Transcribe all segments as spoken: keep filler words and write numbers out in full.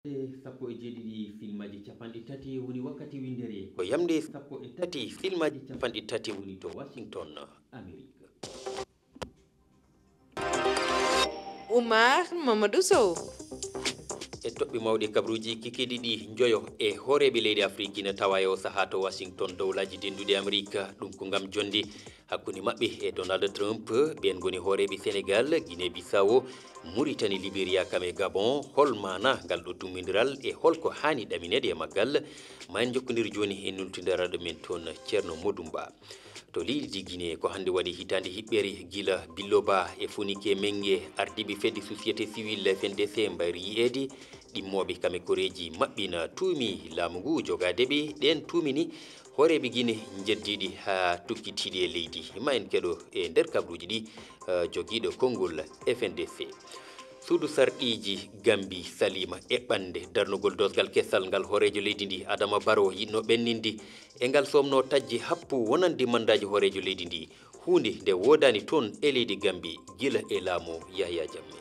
Sappo e jeeɗiɗi filmaaji capanɗe tati woni wakkati winndere. Ko yamnde sappo e tati filmaaji capanɗe tati woni to Washington, Amerik. Oumar Mamadou Sow. E toɓɓe mawɗe, kabruuji kikiiɗi ɗi njoyo e hooreeɓe leyɗe Afrik ina tawa e o sahaa to Washington, dowlaaji dennduɗi Amerik. Ɗum ko ngam jonnde hakkunde maɓɓe e Donald Trump. Ɓeen ngoni hooreeɓe Senegal, Guinée Bissau, Mauritanie, Liberia, kam e Gabon. Hol maana ngal ɗo tummbindiral e hol ko haani ɗamineede e maggal? Ma en njokkondir jooni e nultindiraaɗo men toon, Ceerno Modou Mba. To leydi Guinée, ko hannde waɗi hitaande hiɓɓere gila Billoba e Fonike Menge, ardiiɓe fedde société civile F N D C mbayri yiyeede. Ɗimmooɓe kam e koreeji maɓɓe na tuumi laamu ngu jogaade ɓe. Ɗeen tuumi ni hooreeɓe Guinée njeddiiɗi haa tukkitiiɗi e leydi. Ma en keɗo e nder kabruuji ɗi, eh, jogiiɗo konngol F N D C. Suudu sarɗiiji Gambi saliima eɓɓande darnugol doosgal kesal ngal hooreejo leydi ndi, Adama Barrow, yiɗno ɓenninde e ngal somno tajji happu wonande mandaaji hooreejo leydi ndi, huunde nde woodaani toon e leydi Gambi gila e laamu Yahya Jammeh.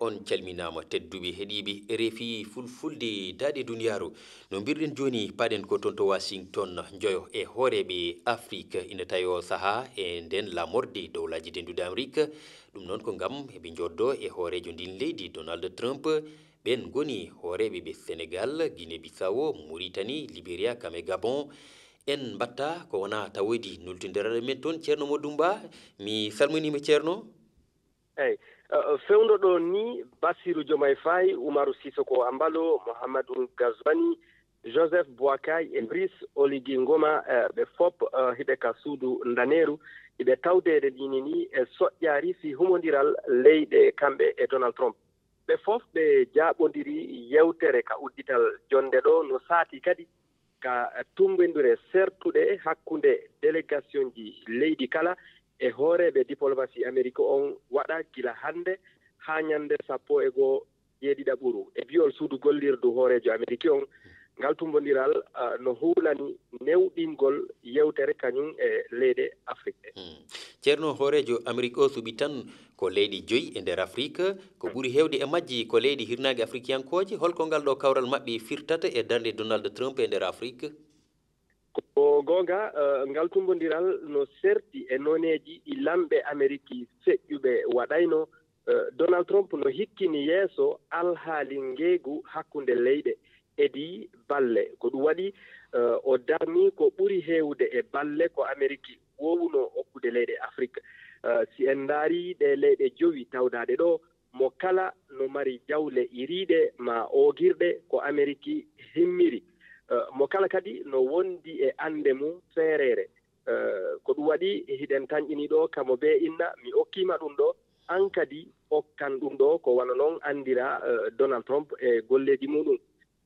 On calminaama, tedduɓe heɗiiɓe R F I Fulfulde, daaɗe duniyaaru. No mbirɗen jooni, paɗen ko toon to Washington, njoyo e hooreeɓe Afrik ina tawi o sahaa e nden laamorde dowlaaji dennduɗi Amerik. Ɗum noon ko ngam eɓe njooddoo e hooreejo ndin leydi, Donald Trump. Ɓeen ngoni hooreeɓe ɓe Senegal, Guinée Bissau, Mauritanie, Liberia, kam e Gabon. En mbaɗta ko wonaa tawoyde nultindiraaɗo men toon, Ceerno Modou Mba. Mi salminiima, Ceerno. Eyi, eh, fewndo ɗo ni, Bassirou Diomaye Faye, Oumarou Sissoko Embaló, Mahamadou Ghazouani, Joseph Boakai e Brice Oligui Nguema, eh, ɓe fop, eh, hiɓe ka suudu ndaneeru, hiɓe tawdeede ɗini ni e soƴƴaari fii humondiral leyɗe kamɓe e Donald Trump. Ɓe fof ɓe jaaɓondiri yewtere ka uddital jonnde ɗo, no saati kadi ka tummbondire sertuɗe hakkunde delegationji leydi kala e hooreeɓe diplomasi Amerik on waɗa gila hannde haa ñannde sappo e goo jeeɗiɗaɓuru. E bi'ol suudu gollirdu hooreejo Amerik on, ngal tummbondiral, ah, no huulani newɗingol yewtere kañum e leyɗe Afrik ɗe. Hmm. Ceerno, hooreejo Amerik o suɓi tan ko leyɗe joyi e nder Afrik. Ko ɓuri heewde e majji ko leyɗe hirnaange afrikiyankooje. Holko ngal ɗo kawral maɓɓe firtata e darnde Donald Trump e nder Afrik? Ko goonga, eh, ngal tummbondiral no serti e noneeji ɗi lamɓe Amerik feƴƴuɓe waɗayno. Eh, Donald Trump no hikkini yeeso alhaali ngeegu hakkunde leyɗe, edii balle. Ko ɗum waɗi, eh, o darni ko ɓuri heewde e balle ko Amerik woowuno okkude leyɗe Afrik. Eh, si en ndaarii ɗee leyɗe jowi tawdaaɗe ɗo, mo kala no mari jawle iriiɗe maa oogirɗe ko Amerik himmiri. Eh, mo kala kadi no wondi e annde mum feereere. Eh, ko ɗum waɗi hiɗen tanƴini ɗo kamo bee inna, mi okkiima ɗum ɗo, aan kadi okkan ɗum ɗo, ko wano noon anndiraa, eh, Donald Trump e golleeji muɗum.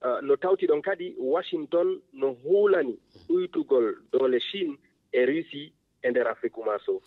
Eh, no tawti ɗon kadi, Washington no huulani ɗuytugol doole Chine e Russie e nder Afrik, Oumar Sow.